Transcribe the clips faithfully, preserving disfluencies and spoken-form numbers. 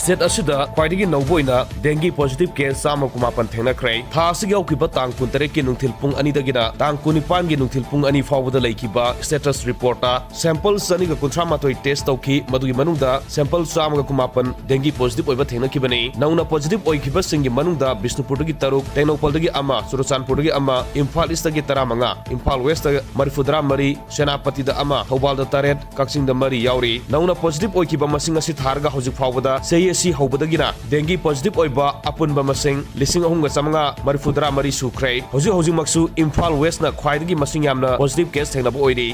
State ꯑꯁꯤꯗ ꯈ꯭ꯋꯥꯏꯗꯒꯤ ꯅꯧꯕ ꯑꯣꯏꯅ dengue positive case ꯆꯥꯝꯃ ꯀꯨꯟꯃꯥꯄꯟ ꯊꯦꯡꯅꯈ꯭ꯔꯦ꯫ ꯊꯥ ꯑꯁꯤꯒꯤ ꯍꯧꯈꯤꯕ ꯇꯥꯡ ꯀꯨꯟꯇꯔꯦꯠꯀꯤ ꯅꯨꯡꯊꯤꯜ ꯄꯨꯡ ꯑꯅꯤꯗꯒꯤꯅ ꯇꯥꯡ ꯀꯨꯟꯅꯤꯄꯥꯟꯒꯤ ꯅꯨꯡꯊꯤꯜ ꯄꯨꯡ ꯑꯅꯤ ꯐꯥꯎꯕꯗ ꯂꯩꯈꯤꯕ status reportꯇ sample ꯆꯅꯤꯒ ꯀꯨꯟꯊ꯭ꯔꯥ ꯃꯥꯊꯣꯏ test ꯇꯧꯈꯤ꯫ ꯃꯗꯨꯒꯤ ꯃꯅꯨꯡꯗ sample ꯆꯥꯝꯃꯒ ꯀꯨꯟꯃꯥꯄꯟ dengue positive ꯑꯣꯏꯕ ꯊꯦꯡꯅꯈꯤꯕꯅꯤ꯫ ꯅꯧꯅ positive ꯑꯣꯏꯈꯤꯕꯁꯤꯡꯒꯤ ꯃꯅꯨꯡꯗ ꯕꯤꯁꯅꯨꯄꯨꯔꯗꯒꯤ ꯇꯔꯨꯛ, ꯇꯦꯡꯅꯧꯄꯜꯗꯒꯤ ꯑꯃ, ꯆꯨꯔꯆꯥꯟꯄꯨꯔꯗꯒꯤ ꯑꯃ, ꯏꯝꯐꯥꯜ Eastꯇꯒꯤ ꯇꯔꯥꯃꯉꯥ, ꯏꯝꯐꯥꯜ Westꯇ ꯃꯔꯤꯐꯨꯇꯔꯥ ꯃꯔꯤ, ꯁꯦꯅꯥꯄꯇꯤꯗ ꯑꯃ, ꯊꯧꯕꯥꯜꯗ ꯇꯔꯦꯠ, ꯀꯛꯆꯤꯡꯗ ꯃꯔꯤ ꯌꯥꯎꯔꯤ꯫ ꯅꯧꯅ positive ꯑꯣꯏꯈꯤꯕ ꯃꯁꯤꯡ ꯑꯁꯤ ꯊꯥꯔꯒ ꯍꯧꯖꯤꯛ ꯐꯥꯎꯕꯗ ꯆꯍꯤ ꯑꯁꯤ ꯍꯧꯕꯗꯒꯤꯅ dengue positive ꯑꯣꯏꯕ ꯑꯄꯨꯟꯕ ꯃꯁꯤꯡ ꯂꯤꯁꯤꯡ ꯑꯍꯨꯝꯒ ꯆꯥꯃꯉꯥ ꯃꯔꯤꯐꯨꯇꯔꯥ ꯃꯔꯤ ꯁꯨꯈ꯭ꯔꯦ꯫ ꯍꯧꯖꯤꯛ ꯍꯧꯖꯤꯛꯃꯛꯁꯨ ꯏꯝꯐꯥꯜ Westꯅ ꯈ꯭ꯋꯥꯏꯗꯒꯤ ꯃꯁꯤꯡ ꯌꯥꯝꯅ positive case ꯊꯦꯡꯅꯕ ꯑꯣꯏꯔꯤ꯫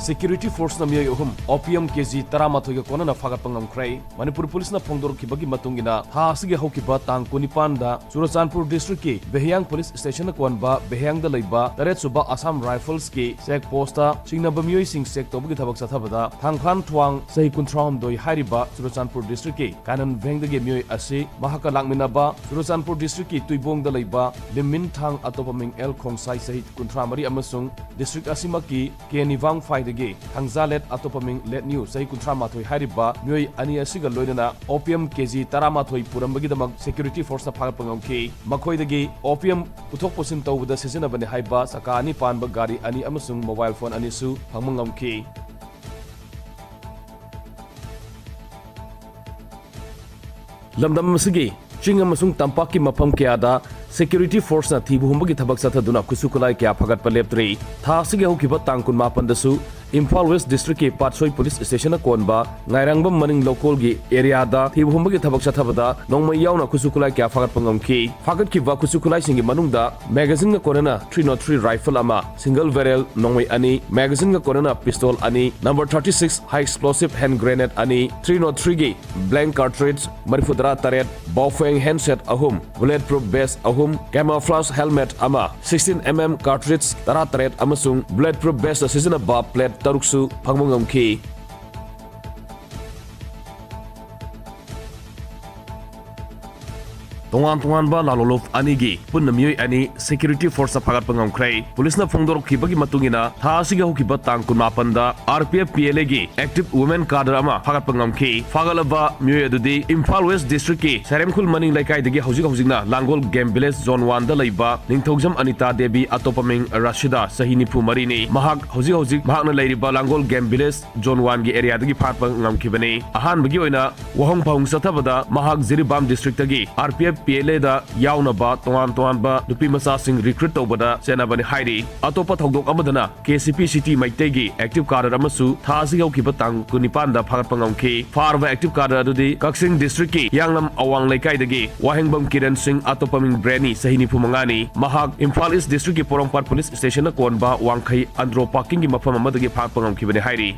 Security forceꯅ ꯃꯤꯑꯣꯏ ꯑꯍꯨꯝ opium KG ꯇꯔꯥꯃꯥꯊꯣꯏꯒ ꯀꯣꯟꯅꯅ ꯐꯥꯒꯠꯄ ꯉꯝꯈ꯭ꯔꯦ꯫ ꯃꯅꯤꯄꯨꯔ ꯄꯨꯂꯤꯁꯅ ꯐꯣꯡꯗꯣꯔꯛꯈꯤꯕꯒꯤ ꯃꯇꯨꯡ ꯏꯟꯅ, ꯊꯥ ꯑꯁꯤꯒꯤ ꯍꯧꯈꯤꯕ ꯇꯥꯡ ꯀꯨꯟꯅꯤꯄꯥꯟꯗ ꯆꯨꯔꯆꯥꯟꯄꯨꯔ districtꯀꯤ ꯕꯦꯍꯌꯥꯡ police stationꯅ ꯀꯣꯟꯕ ꯕꯦꯍꯌꯥꯡꯗ ꯂꯩꯕ ꯇꯔꯦꯠ ꯁꯨꯕ Assam Riflesꯀꯤ check postꯇ ꯆꯤꯡꯅꯕ ꯃꯤꯑꯣꯏꯁꯤꯡ check ꯇꯧꯕꯒꯤ ꯊꯕꯛ ꯆꯠꯊꯕꯗ, ꯊꯥꯡꯈ꯭ꯔꯥꯟ ꯊ꯭ꯋꯥꯡ, ꯆꯍꯤ ꯀꯨꯟꯊ꯭ꯔꯥꯍꯨꯝꯗꯣꯏ ꯍꯥꯏꯔꯤꯕ ꯆꯨꯔꯆꯥꯟꯄꯨꯔ districtꯀꯤ ꯀꯥꯅꯟ ꯚꯦꯡꯗꯒꯤ ꯃꯤꯑꯣꯏ ꯑꯁꯤ ꯃꯍꯥꯛꯀ ꯂꯥꯛꯃꯤꯟꯅꯕ ꯆꯨꯔꯆꯥꯟꯄꯨꯔ districtꯀꯤ ꯇꯨꯏꯕꯣꯡꯗ ꯂꯩꯕ ꯂꯤꯝꯃꯤꯟ ꯊꯥꯡ, ꯑꯇꯣꯞꯄ ꯃꯤꯡ ꯑꯦꯜ ꯈꯣꯡꯁꯥꯏ, ꯆꯍꯤ ꯀꯨꯟꯊ꯭ꯔꯥ ꯃꯔꯤ, ꯑꯃꯁꯨꯡ district ꯑꯁꯤꯃꯛꯀꯤ ꯀꯦ ꯅꯤꯚꯥꯡ ꯐꯥꯏꯗꯒꯤ ꯊꯥꯡꯖꯥꯂꯦꯠ, ꯑꯇꯣꯞꯄ ꯃꯤꯡ ꯂꯦꯠ ꯅ꯭ꯌꯨ, ꯆꯍꯤ ꯀꯨꯟꯊ꯭ꯔꯥ ꯃꯥꯊꯣꯏ ꯍꯥꯏꯔꯤꯕ ꯃꯤꯑꯣꯏ ꯑꯅꯤ ꯑꯁꯤꯒ ꯂꯣꯏꯅꯅ opium KG ꯇꯔꯥꯃꯥꯊꯣꯏ ꯄꯨꯔꯝꯕꯒꯤꯗꯃꯛ security forceꯅ ꯐꯥꯒꯠꯄ ꯉꯝꯈꯤ꯫ ꯃꯈꯣꯏꯗꯒꯤ opium ꯄꯨꯊꯣꯛ ꯄꯨꯁꯤꯟ ꯇꯧꯕꯗ ꯁꯤꯖꯤꯟꯅꯕꯅꯤ ꯍꯥꯏꯕ ꯆꯀꯥ ꯑꯅꯤ ꯄꯥꯟꯕ ꯒꯥꯔꯤ ꯑꯅꯤ ꯑꯃꯁꯨꯡ mobile phone ꯑꯅꯤꯁꯨ ꯐꯪꯕ ꯉꯝꯈꯤ꯫ ꯂꯝꯗꯝ ꯑꯁꯤꯒꯤ ꯆꯤꯡ ꯑꯃꯁꯨꯡ ꯇꯝꯄꯥꯛꯀꯤ ꯃꯐꯝ ꯀꯌꯥꯗ security forceꯅ ꯊꯤꯕ ꯍꯨꯝꯕꯒꯤ ꯊꯕꯛ ꯆꯠꯊꯗꯨꯅ ꯈꯨꯠꯁꯨ ꯈꯨꯠꯂꯥꯏ ꯀꯌꯥ ꯐꯒꯠꯄ ꯂꯦꯞꯇ꯭ꯔꯤ꯫ ꯊꯥ ꯑꯁꯤꯒꯤ ꯍꯧꯈꯤꯕ ꯇꯥꯡ ꯀꯨꯟꯃꯥꯄꯟꯗꯁꯨ ꯏꯝꯐꯥꯜ West districtꯀꯤ ꯄꯥꯠꯁꯣꯏ police stationꯅ ꯀꯣꯟꯕ ꯉꯥꯏꯔꯥꯡꯕꯝ ꯃꯅꯤꯡ ꯂꯧꯀꯣꯜꯒꯤ areaꯗ ꯊꯤꯕ ꯍꯨꯝꯕꯒꯤ ꯊꯕꯛ ꯆꯠꯊꯕꯗ ꯅꯣꯡꯃꯩ ꯌꯥꯎꯅ ꯈꯨꯠꯁꯨ ꯈꯨꯠꯂꯥꯏ ꯀꯌꯥ ꯐꯥꯒꯠꯄ ꯉꯝꯈꯤ꯫ ꯐꯥꯒꯠꯈꯤꯕ ꯈꯨꯠꯁꯨ ꯈꯨꯠꯂꯥꯏꯁꯤꯡꯒꯤ ꯃꯅꯨꯡꯗ magazineꯒ ꯀꯣꯟꯅꯅ three nought three rifle ꯑꯃ, single barrel ꯅꯣꯡꯃꯩ ꯑꯅꯤ, magazineꯒ ꯀꯣꯟꯅꯅ pistol ꯑꯅꯤ, number thirty six high explosive hand grenade ꯑꯅꯤ, three nought threeꯒꯤ blank cartridge ꯃꯔꯤꯐꯨꯇꯔꯥ ꯇꯔꯦꯠ, Baofeng handset ꯑꯍꯨꯝ, bullet proof vest ꯑꯍꯨꯝ, camouflage helmet ꯑꯃ, sixteen mm cartridge ꯇꯔꯥꯇꯔꯦꯠ ꯑꯃꯁꯨꯡ bullet proof vest ꯁꯤꯖꯤꯟꯅꯕ plate ꯇꯔꯨꯛꯁꯨ ꯐꯪꯕ ꯉꯝꯈꯤ꯫ ꯇꯣꯉꯥꯟ ꯇꯣꯉꯥꯟꯕ ꯂꯥꯂꯣꯂꯨꯞ ꯑꯅꯤꯒꯤ ꯄꯨꯟꯅ ꯃꯤꯑꯣꯏ ꯑꯅꯤ security force ꯐꯥꯒꯠꯄ ꯉꯝꯈ꯭ꯔꯦ꯫ ꯄꯨꯂꯤꯁꯅ ꯐꯣꯡꯗꯣꯔꯛꯈꯤꯕꯒꯤ ꯃꯇꯨꯡ ꯏꯟꯅ, ꯊꯥ ꯑꯁꯤꯒꯤ ꯍꯧꯈꯤꯕ ꯇꯥꯡ ꯀꯨꯟꯃꯥꯄꯟꯗ R P F P L A ꯒꯤ active women cadre ꯑꯃ ꯐꯥꯒꯠꯄ ꯉꯝꯈꯤ꯫ ꯐꯥꯒꯠꯂꯕ ꯃꯤꯑꯣꯏ ꯑꯗꯨꯗꯤ ꯏꯝꯐꯥꯜ West District ꯀꯤ ꯁꯔꯦꯝꯈꯨꯜ ꯃꯅꯤꯡ ꯂꯩꯀꯥꯏꯗꯒꯤ ꯍꯧꯖꯤꯛ ꯍꯧꯖꯤꯛꯅ ꯂꯥꯡꯒꯣꯜ Game Village Zone one ꯗ ꯂꯩꯕ ꯅꯤꯡꯊꯧꯖꯝ ꯑꯅꯤꯇꯥ ꯗꯦꯕꯤ, ꯑꯇꯣꯞꯄ ꯃꯤꯡ ꯔꯥꯁꯤꯗꯥ, ꯆꯍꯤ ꯅꯤꯐꯨ ꯃꯔꯤꯅꯤ꯫ ꯃꯍꯥꯛ ꯍꯧꯖꯤꯛ ꯍꯧꯖꯤꯛ ꯃꯍꯥꯛꯅ ꯂꯩꯔꯤꯕ ꯂꯥꯡꯒꯣꯜ Game Village Zone one ꯒꯤ area ꯗꯒꯤ ꯐꯥꯒꯠꯄ ꯉꯝꯈꯤꯕꯅꯤ꯫ ꯑꯍꯥꯟꯕꯒꯤ ꯑꯣꯏꯅ ꯋꯥꯍꯪ ꯐꯥꯍꯪ ꯆꯠꯊꯕꯗ ꯃꯍꯥꯛ ꯖꯤꯔꯤꯕꯥꯝ district ꯇꯒꯤ R P F P L A ꯗ ꯌꯥꯎꯅꯕ ꯇꯣꯉꯥꯟ ꯇꯣꯉꯥꯟꯕ ꯅꯨꯄꯤ ꯃꯆꯥꯁꯤꯡ recruit ꯇꯧꯕꯗ ꯆꯦꯟꯅꯕꯅꯤ ꯍꯥꯏꯔꯤ꯫ ꯑꯇꯣꯞꯄ ꯊꯧꯗꯣꯛ ꯑꯃꯗꯅ K C P City ꯃꯩꯇꯩꯒꯤ active cadre ꯑꯃꯁꯨ ꯊꯥ ꯑꯁꯤꯒꯤ ꯍꯧꯈꯤꯕ ꯇꯥꯡ ꯀꯨꯟꯅꯤꯄꯥꯟꯗ ꯐꯥꯒꯠꯄ ꯉꯝꯈꯤ꯫ ꯐꯥꯔꯕ active cadre ꯑꯗꯨꯗꯤ ꯀꯛꯆꯤꯡ district ꯀꯤ ꯍꯤꯌꯥꯡꯂꯝ ꯑꯋꯥꯡ ꯂꯩꯀꯥꯏꯗꯒꯤ ꯋꯥꯍꯦꯡꯕꯝ ꯀꯤꯔꯟ ꯁꯤꯡ, ꯑꯇꯣꯞꯄ ꯃꯤꯡ ꯕ꯭ꯔꯦꯅꯤ, ꯆꯍꯤ ꯅꯤꯐꯨ ꯃꯉꯥꯅꯤ꯫ ꯃꯍꯥꯛ ꯏꯝꯐꯥꯜ East District ꯀꯤ ꯄꯣꯔꯣꯝꯄꯥꯠ Police Station ꯅ ꯀꯣꯟꯕ ꯋꯥꯡꯈꯩ ꯑꯟꯗ꯭ꯔꯣ parking ꯒꯤ ꯃꯐꯝ ꯑꯃꯗꯒꯤ ꯐꯥꯒꯠꯄ ꯉꯝꯈꯤꯕꯅꯤ ꯍꯥꯏꯔꯤ꯫